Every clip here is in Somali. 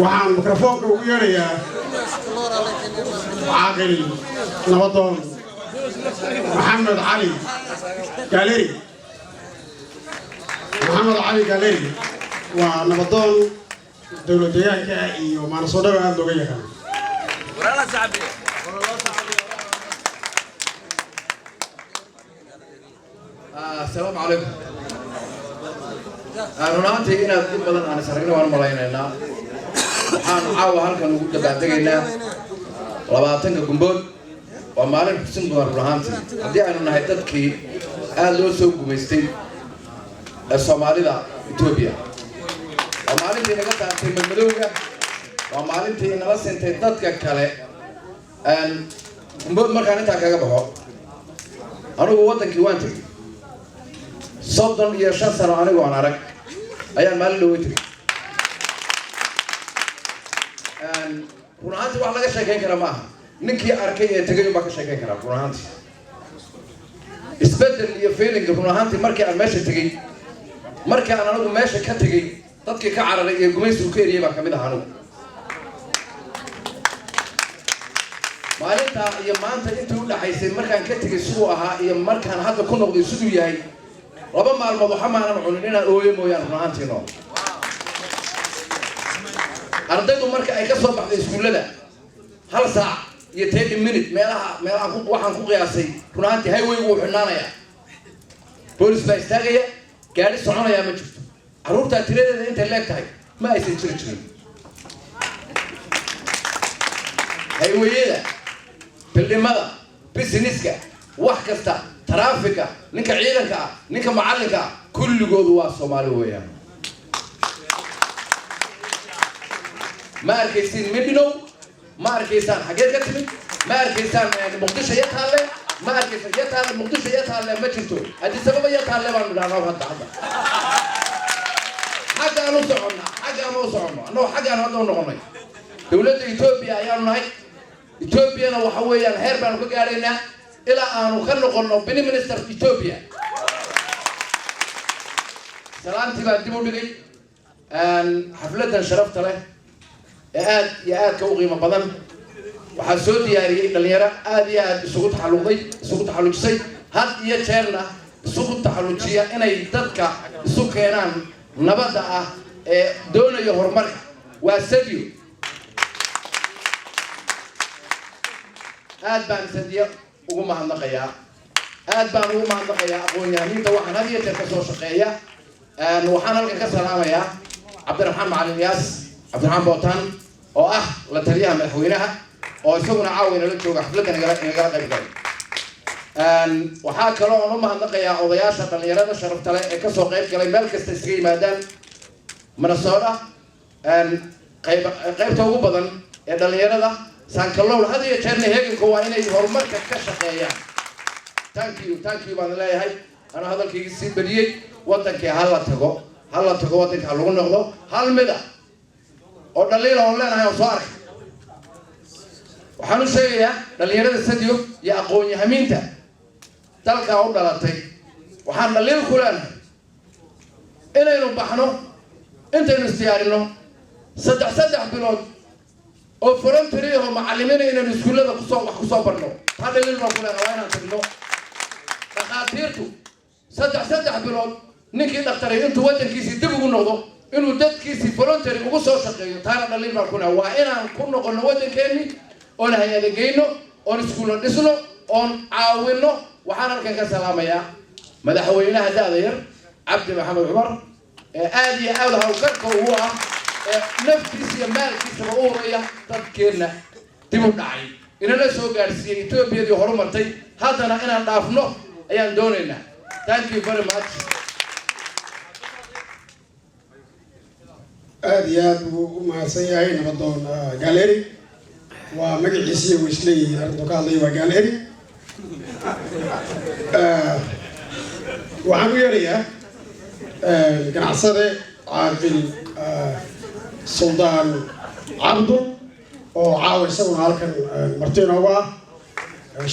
Waxaan mikrofoonka ugu yeerayaa caaqil nabadoon Maxamed Cali Gaaleri. Maxamed Cali Gaaleri waa nabadoon dowlad deegaanka iyo Minnesotaba aada looga yaqaan. Asalaamu calaykum. Run ahaantii inaad in badan aan is aragna waan malaynaynaa. Waxaan caawa halkan ugu dabaaldegaynaa 20-ka Gumbood. Waa maalin xusin mudan run ahaantii, haddii aynu nahay dadkii aada loo soo gumaystay ee Soomaalida Etoobiya. Waa maalintii naga saartay madmadowga, waa maalintii nala sintay dadka kale. Gumbood markaan intaa kaga baxo, anigu waddankii waan tegey. 35 sano anigoo aan arag ayaan maalin dhawey tegey. Run ahaantii wax laga sheekeyn kara ma aha. Ninkii arkay ee tegay unbaa ka sheekeyn karaa. Run ahaantii isbedel iyo feeling, run ahaantii markii aan meesha tegey, markii aan anigu meesha ka tegey, dadkii ka cararay iyo gumaysigu ka eriyay baan kamid aha anigu. Maalintaa iyo maanta intii u dhaxaysay, markaan ka tegay siduu ahaa iyo markaan hadda ku noqday siduu yahay, 2 maalmood waxa maanan cunin inaan ooyo mooyaan. Run ahaantii nool ardaydu marka ay ka soo baxday iskuullada, hal saac iyo 30 minute meelaha waxaan ku qiyaasay, run ahaantii highwaygu wuu xidhnaanayaa, boolis baa istaagaya, gaadhi soconayaa ma jirto. Carruurtaa tiradeeda intay leeg tahay ma aysan jiri jirin. Highwayada, bildhimada, businesska, wax kasta, taraafiga, ninka ciidanka ah, ninka macallinka ah, kulligoodu waa Soomaali weeyaan. Ma arkaysiin Midhinow, ma arkaysaan xaggeed ka timid, ma arkaysaan Muqdisho ya taalle, ma arkaysan ya taalle, Muqdisho ya taalle ma jirto, Addis Ababa ya taalle baanu idhahnaa. Hadda xaggaan u soconnaa, xaggaan u soconno annagoo xaggaan hadda u noqonnay. Dowladda Etoobiya ayaanu nahay. Etoobiyana waxa weeyaan heer baanu ka gaadhaynaa ilaa aanu ka noqonno prime minister Ethiopia. Salaantii baan dib u dhigay. Xafladan sharafta leh ee aad iyo aadka u qiimo badan waxaa soo diyaariyey dhalinyaro aad iyo aad isugu taxalluqday, isugu taxallujisay, had iyo jeerna isugu taxallujiya inay dadka isu keenaan nabadda ah ee doonaya horumarka. Waa Sadio. Aad baan Sadiyo ugu mahadnaqayaa, aad baan ugu mahadnaqayaa aqoon-yahaniinta waxaan had iyo jeer ka soo shaqeeya. Waxaan halkan ka salaamayaa Cabdiraxmaan Macalin Yaas, Cabdiraxmaan Bootaan, oo ah la taliyaha madaxweynaha, oo isaguna caawa inala jooga, xafladda nagala qayb galay. Waxaa kaloo aan u mahadnaqayaa odayaasha dhalinyarada sharafta leh ee kasoo qayb galay, meel kasta iskaga yimaadaan Minnesota. Qayb qaybta ugu badan ee dhalinyarada Sankalowl had iyo jeerna heeganka waa inay horumarka ka shaqeeyaan. Thank you, thank you baan leeyahay. Anuu hadalkayga sii badiyey. Waddankii ha la tago, ha la tago, waddanka ha lagu noqdo. Hal mida oo dhaliil oon leenahay oon soo arkay waxaan u sheegayaa dhalinyarada Sadio iyo aqoon-yahamiinta dalkaa u dhalatay. Waxaan dhaliil ku leenahay inaynu baxno, intaynu isdiyaarino saddex saddex bilood oo voluntary oo macallimiina inaynu iskuullada kusoo wax kusoo barno. Taa dhaliil baan ku leenahay. Waa inaan tagno. Dhakhaatiirtu saddex saddex bilood ninkii dhakhtaray intuu waddankiisii dib ugu noqdo inuu dadkiisii voluntary ugu soo shaqeeyo, taana dhaliil baan ku leenahay. Waa inaan ku noqono waddankeennii oon hay-ada geyno, oon iskuulla dhisno, oon caawino. Waxaan halkan ka salaamayaa madaxweynaha da-da yar, Cabdi Maxamed Cumar, ee aada iyo aada hawlkarka ugu ah, ee naftiisa iyo maalkiisaba u huraya dadkeenna dib u dhacay, inala soo gaadhsiiyey Etoobiyadii horumartay. Haddana inaan dhaafno ayaan doonaynaa. Thank you very much. Aada iyo aad buu u mahadsan yahay nabadoon Gaaleri. Waa magaciisiiya way isleeyihiin. Arrintuu ka hadlaya waa Gaaleri. Waxaan u yeerayaa ganacsade caaqil Suldaan Cabdul oo caawa isaguna halkan marti inoogu ah.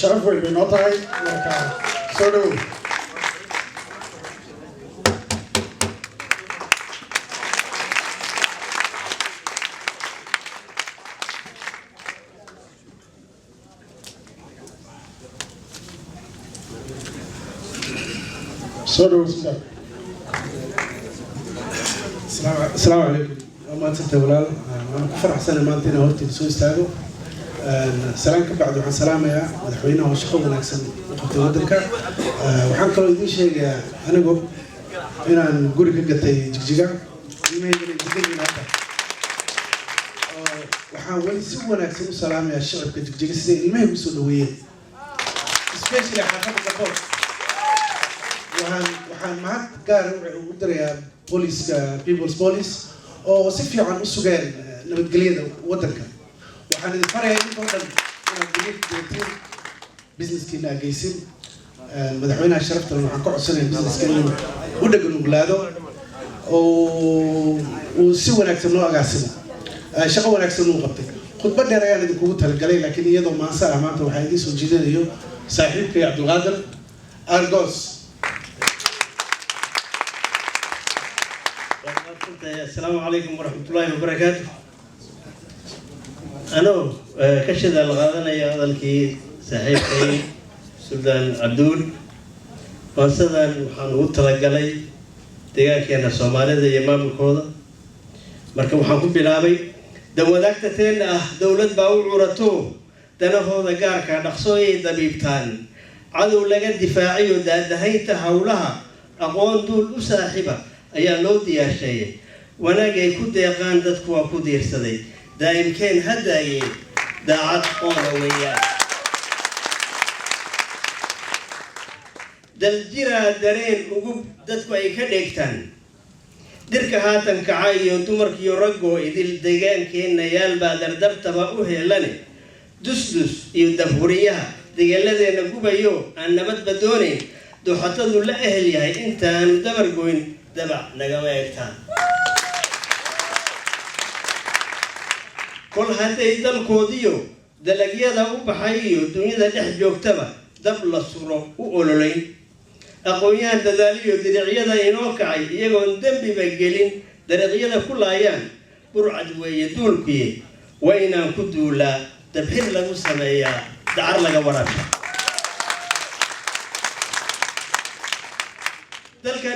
Sharaf weyn bay noo tahay, marka soo dhawow. Soo dhawo, Suldaan. Asalaamu calaykum. Waa mahadsantahay, walaal. Waan ku faraxsanahay maanta inaan hortiina soo istaago. Salaan ka bacdi, waxaan salaamayaa madaxweynaha oo shaqo wanaagsan u qabtay waddanka. Waxaan kaloo idiin sheegayaa anigu inaan guri ka gatay Jigjiga, ilmahaygana ay degan yihiin hadda. Oo waxaan weli si wanaagsan u salaamayaa shacabka Jigjiga, siday ilmahaygu usoo dhaweeyeen, especially xaafadda Gabood. Waxaan mahad gaar u dirayaa booliska, People's Police, oo si fiican u sugeen nabadgelyada waddanka. Waxaan idin farayaa idinkoo dhan inaad belief joogtiin, businesskiina aad geysin. Madaxweynaha sharafta leh waxaan ka codsanaya businesska inuu u dhagan nuglaado oo uu si wanaagsan noo agaasimo. Shaqo wanaagsan uu qabtay. Khudbad dheer ayaan idinkugu talagalay, laakiin iyadoo maansa ah maanta waxaa idiin soo jeedinayo saaxiibkay Cabdulqaadir Argos. Asalaamu calaykum waraxmatullaahi wabarakaatu. Anoo ka shidaal qaadanaya hadalkii saaxiibkay Suldaan Cabduul, maansadan waxaan ugu talagalay deegaankeena Soomaalida iyo maamulkooda. Marka waxaan ku bilaabay: danwadaagta teenna ah dowlad baa u curato, danahooda gaarka dhaqsooyay dabiibtaan, cadow laga difaaciyo daadahaynta howlaha, aqoon duul u saaxiiba ayaa loo diyaarsheeyay, wanaagay ku deeqaan dadku waa ku diirsaday, daa'imkeen haddaayey daacad oona weeyaan. Daljiraa dareen ugub dadku ay ka dheegtaan, dirka haatan kaca iyo dumarkiyo raggoo idil, deegaankeenna yaalbaa dardartaba u heelane, dusdus iyo dabhuriyaha degeeladeenna gubayo aan nabadba doonayn, dooxatadu la ehel yahay intaanu dabar goyn, dabac nagama egtaan. Kol hadday dalkoodiyo dalagyada u baxay iyo dunyada dhex joogtaba dab la suro u ololayn, aqoon-yahan dadaaliyo diricyada inoo kacay iyagoon dembiba gelin dariiqyada ku laayaan, burcad weeye duulkuye, waa inaan ku duulaa, dabxir lagu sameeyaa, dacar laga waraabsha. Dalka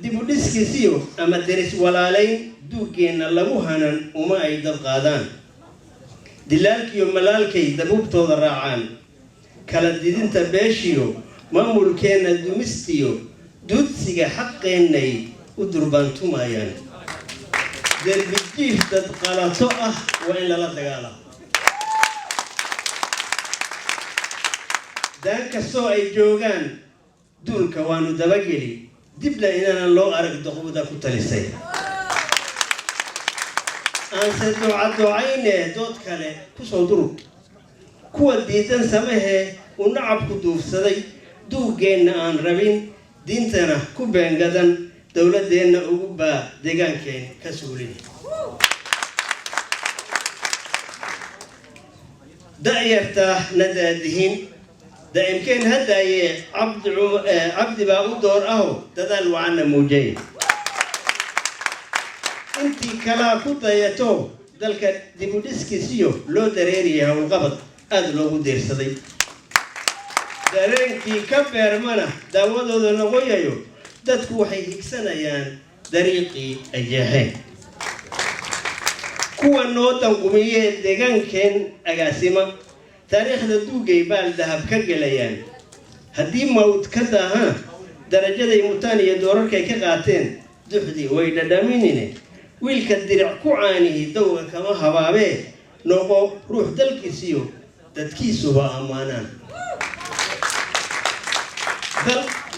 dibudhiskiisiyo ama deris walaalayn duuggeenna lagu hanan uma ay dab qaadaan, dilaalkiyo malaalkay dabuubtooda raacaan, kala didinta beeshiyo maamulkeenna dumistiyo duudsiga xaqeennay u durbaantumayaan, derbijiif dad qalato ah waa in lala dagaalaa. Daan kastoo ay joogaan duulka waanu dabageli, dibna inaanan loo arag doqbuda ku talisay. Aanse doocadoocaynee dood kale kusoo durug, kuwa diidan samahee uu nacabku duufsaday, duuggeenna aan rabin, diintana ku beengadan, dowladdeenna ugu baa deegaankeen ka suulin. Da-yarta na daadihin, daa'imkeen haddaayee Cabdi Cabdi baa u door aho, dadaal wacanna muujay, intii kalaa ku dayato, dalka dibudhiskiisiyo loo dareeriyay howlqabad aada loogu diirsaday, dareenkii ka beermana daawadooda noqoyayo, dadku waxay higsanayaan dariiqii ay jeexeen kuwa noo danqumiyee deegaankeen agaasima, taariikhda duugay baal dahab ka gelayaan, haddii mawd ka daahana darajaday mutaan iyo doorarkay ka qaateen duxdii way dhadhaminine, wiilka diric ku caanihi dowga kama habaabee, noqo ruux dalkiisiyo dadkiisuba ammaanaan.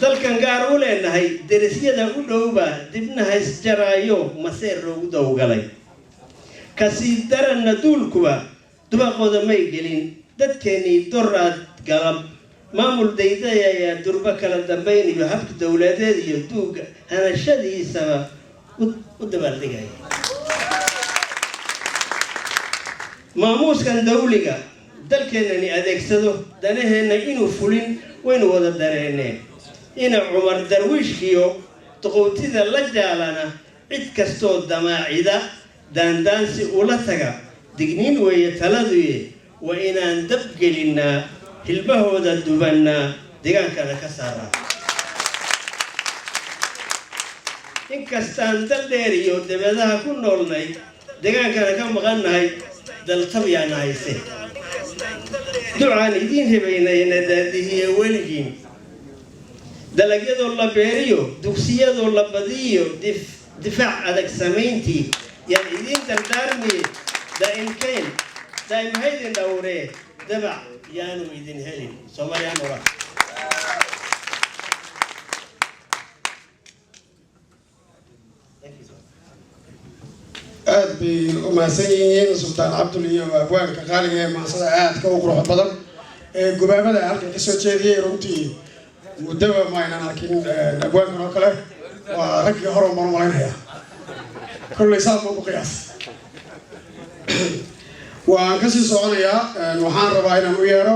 Dalkan gaar u leenahay derisyada u dhowba dibna haysjaraayo, maseer loogu dowgalay, kasii daranna duulkuba dubaqooda may gelin, dadkeennii doraad galab maamul daydayayaa durbo kala dambayn iyo habka dowladeed iyo duuga hanashadiisaba u dabaaldegaya. Maamuuskan dawliga dalkeennani adeegsado danaheenna inuu fulin waynu wada dareenneen, ina Cumar Darwiishkiyo duqowtida la jaalana, cid kastoo damaacida daandaansi ula taga, digniin weeye taladuye, waa inaan dabgelinnaa, hilbahooda dubannaa, deegaankana ka saaraa. Inkastaan dal dheer iyo debadaha ku noolnay, degaankana ka maqannahay, daltab yaana hayse. Ducaan idiin hibaynayna daadihiye weligiin. Dalagyadoo la beeriyo, dugsiyadoo la badiyo, difaac adag samayntii yaan idiin dardaarmiye. Daa'imkayn daa'imhaydin dhowree, dabac yaanu idin helin. Soomaaliya noolaa. Aad bay u mahadsan yihiin Sultaan Cabdul iyo abwaanka qaaliga ee maansada aadka u qurux badan ee gubaabada halkan kasoo jeediyey. Runtii muddaba ma aynan arkin abwaankan oo kale. Waa raggii hore baan u malaynaya, kolley saas baan ku qiyaas. Waan kasii soconayaa. Waxaan rabaa inaan u yeero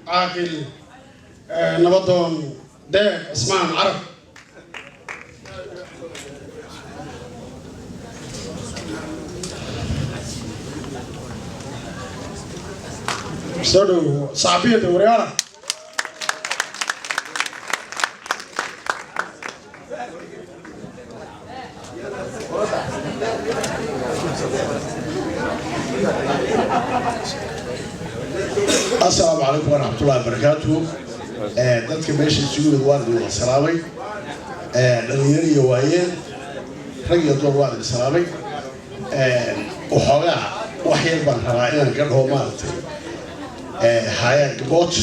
Caaqil Nabadoon Deeq Cismaan Carab. Soo dhow sacbiyada waryaala. Asalaamu calaykum waraxmatullahi wabarakaatuhu. Dadka meesha isugu yimid waan idin wada salaamay, dhalinyaro iyo waayeel, rag iyo dumar, waan idin salaamay. Waxoogaa wax yar baan rabaa inaan ka dhaho, maaragtay, Haya Gaboot.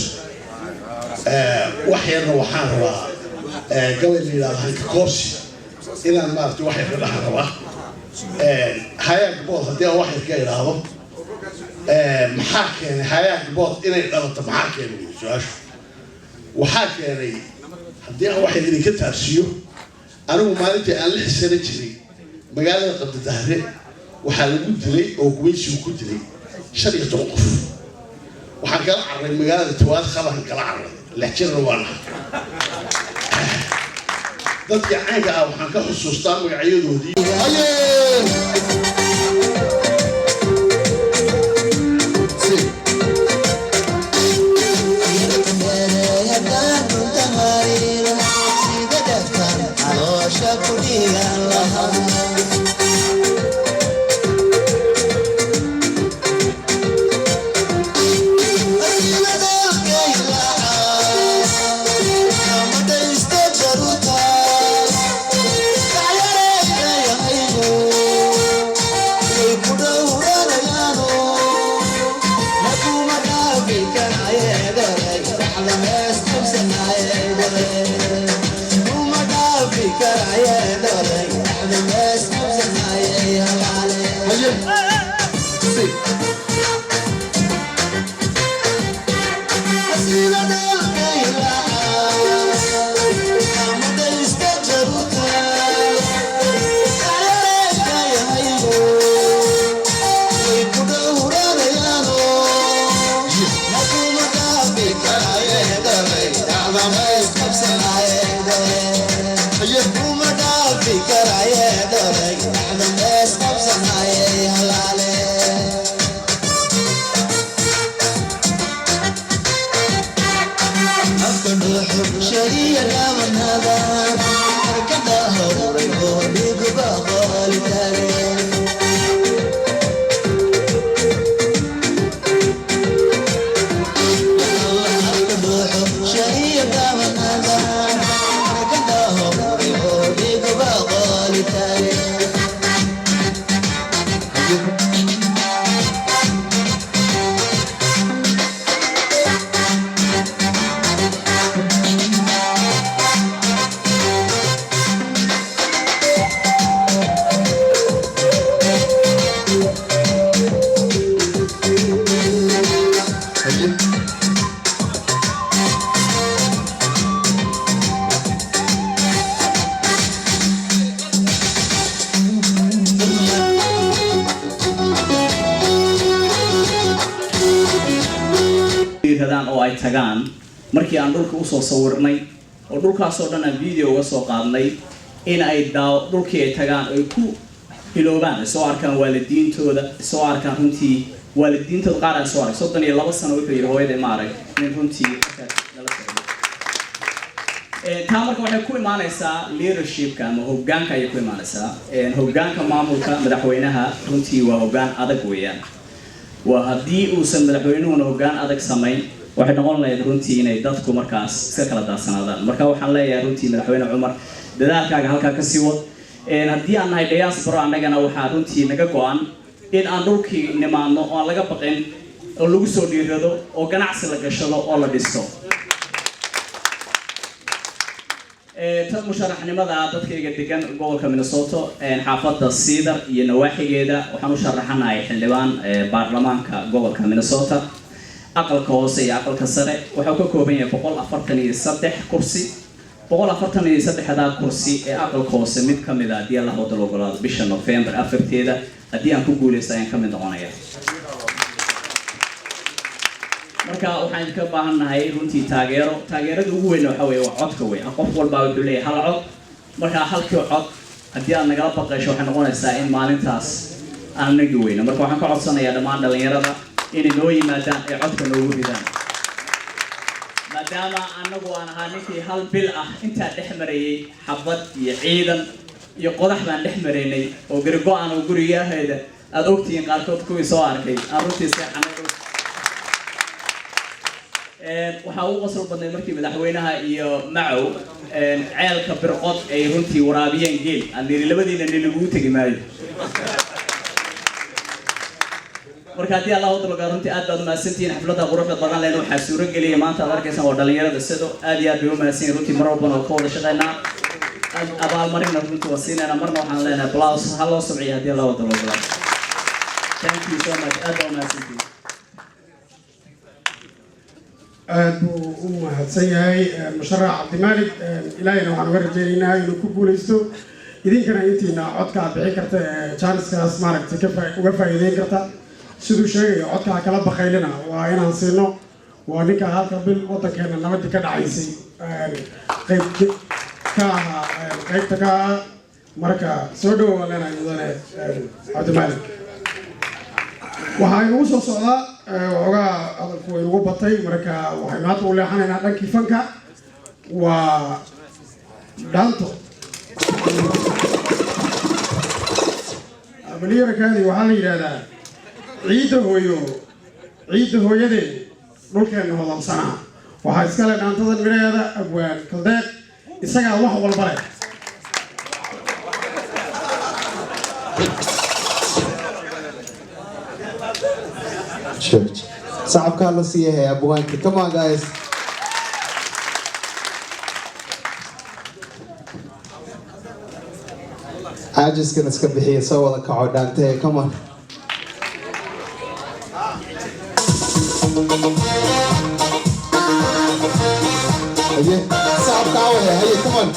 Wax yarna waxaan rabaa gabay la yidhahdo Hanka Koobsi inaan, maaragtay, wax yar ka dhahan rabaa. Haya Gaboot haddii aan wax yar ka idhaahdo, maxaa keenay Haya Gaboot inay dhalato? Maxaa keenay wey su-aashu. Waxaa keenay, haddii aan wax yar idinka taabsiiyo, anigu maalintii aan 6 sano jiray magaalada Qabdidahre waxaa lagu dilay oo gumaysigu ku dilay 15 qof. Waxaan kala carray magaalada tawaad khabahan kala carray, 6 jirna waan ahay. Dadkii caynka ah waxaan ka xusuustaa magacyadoodii. Radaan oo ay tagaan. Markii aan dhulka usoo sawirnay oo dhulkaasoo dhan aan video uga soo qaadnay, in ay daa dhulkii ay tagaan, ay ku iloobaan, ay soo arkaan waalidiintooda, ay soo arkaan runtii waalidiintooda. Qaar aan soo arag 32 sano, wuxuu yidhi hooyaday ma arag. Nin runtii markaas nala socday. Taa marka waxay ku imaanaysaa leadershipka ama hoggaanka ayay ku imaanaysaa. Hoggaanka maamulka madaxweynaha runtii waa hoggaan adag weeyaan. Waa haddii uusan madaxweynuhuna hoggaan adag samayn, waxay noqon lahayd runtii inay dadku markaas iska kala daadsanaadaan. Marka waxaan leeyahay runtii, madaxweyne Cumar, dadaalkaaga halkaa kasii wad. Haddii aan nahay diaspora, annagana waxaa runtii naga go-an in aan dhulkii nimaadno oo aan laga baqin oo lagu soo dhiirado oo ganacsi la gashado oo la dhisto. Tan musharaxnimada, dadkayga degan gobolka Minnesota, xaafadda Cedar iyo nawaaxigeeda, waxaan u sharaxanahay xildhibaan baarlamaanka gobolka Minnesota, aqalka hoose iyo aqalka sare. Waxuu ka kooban yahay 143 kursi. 143-daa kursi ee aqalka hoose mid ka mid a, haddii Allah wadal ogolaado, bisha November 4-teeda haddii aan ku guuleysto ayaan ka mid noqonaya. Marka waxaan idinka baahan nahay runtii taageero. Taageerada ugu weyn waxa weeye waa codka weyn. Qof walbaa wuxuu leeyahay hal cod. Marka halkii cod haddii aad nagala baqaysho, waxay noqonaysaa in maalintaas aan nagi weyno. Marka waxaan ka codsanayaa dhammaan dhalinyarada inay noo yimaadaan ay codka noogu ridaan, maadaama anagu aan ahaa ninkii hal bil ah intaa dhex marayay xabad iyo ciidan iyo qodax baan dhex maraynay oo gari go-an oo gurigaheeda aada ogtihiin, qaarkood kuwii soo arkay, aan runtii seexanay dhulka. Waxaa ugu qosol badnayd markii madaxweynaha iyo Macow ceelka Birqod ay runtii waraabiyeen geel, aan niri labadiina ni lagugu tegi maayo. Marka haddii Allah udalogaa, runtii aad baad umahadsantihiin. Xafladda quruxda badan leen waxaa suuro geliyay maanta aad arkaysaan waa dhalinyarada sido. Aad iyo aad bay umahadsan yihin runtii. Mar walbana oo ka wada shaqeynaa, abaalmarina runtii waa siinayna. Marna waxaan leenahay blouse ha loo sabciyo haddii Allah udalogolaa. Thank you so much, aad baa umahadsantihiin. Aad buu u mahadsan yahay musharax Cabdimaalik. Ilaahayna waxaan uga rajaynaynaa inuu ku guuleysto. Idinkana intiina codka aad bixin karta ee jaaniskaas maaragtay ka uga faa'iideyn karta, siduu sheegayo, codka ha kala baqaylina, waa inaan siino. Waa ninka halka bil waddankeena nabadii ka dhacaysay qayb ka ahaa, qaybta ka ahaa. Marka soo dhowo waan leenahay mudane Cabdimaalik. Waxaa inugu soo socdaa waxoogaa hadalku waa inugu batay. Marka waxaynu hadda u leexanaynaa dhankii fanka, waa dhaanto abaliyarakaadi. Waxaa la yidhaahdaa ciidda hooyo, ciidda hooyadeen, dhulkeenna hodansanaa. Waxaa iskale dhaantadan midhaheeda abwaan Kaldeeq, isagaa wax walba leh. Church. Sacabkaa la siiyahay abwaanka. Come on, guys. Caajiskan iska bixiya, soo wada kaco dhaantee. Come on. Haye, sacabka awaya. Haye, come on.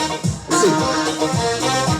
Let's see.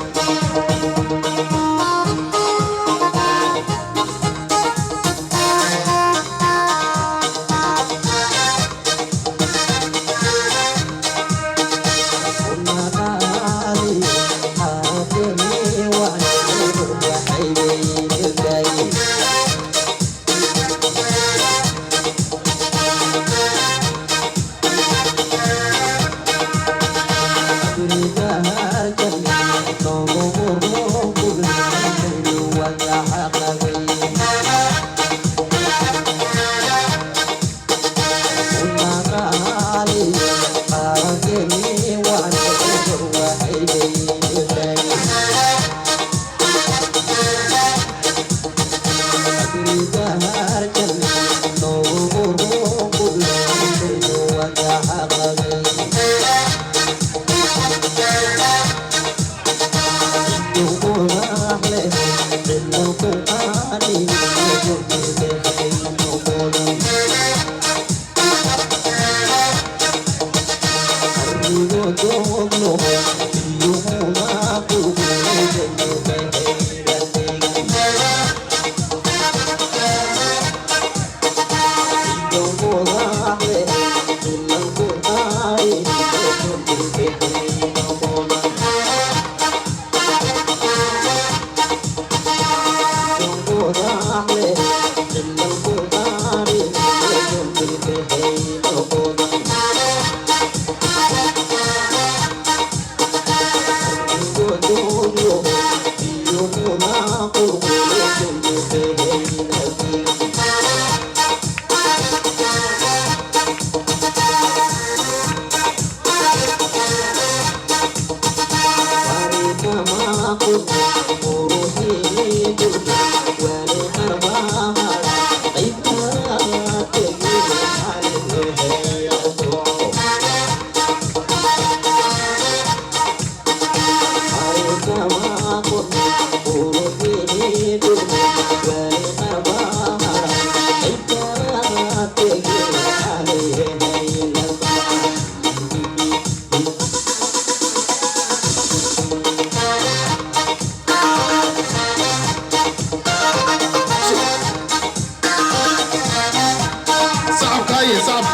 Sacabka haye, sacab.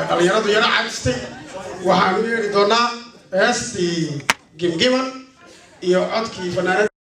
Dhalinyaradu yaro cagistay. Waxaan u yeedhi doonaa heestii Gimgiman iyo codkii fanaanada.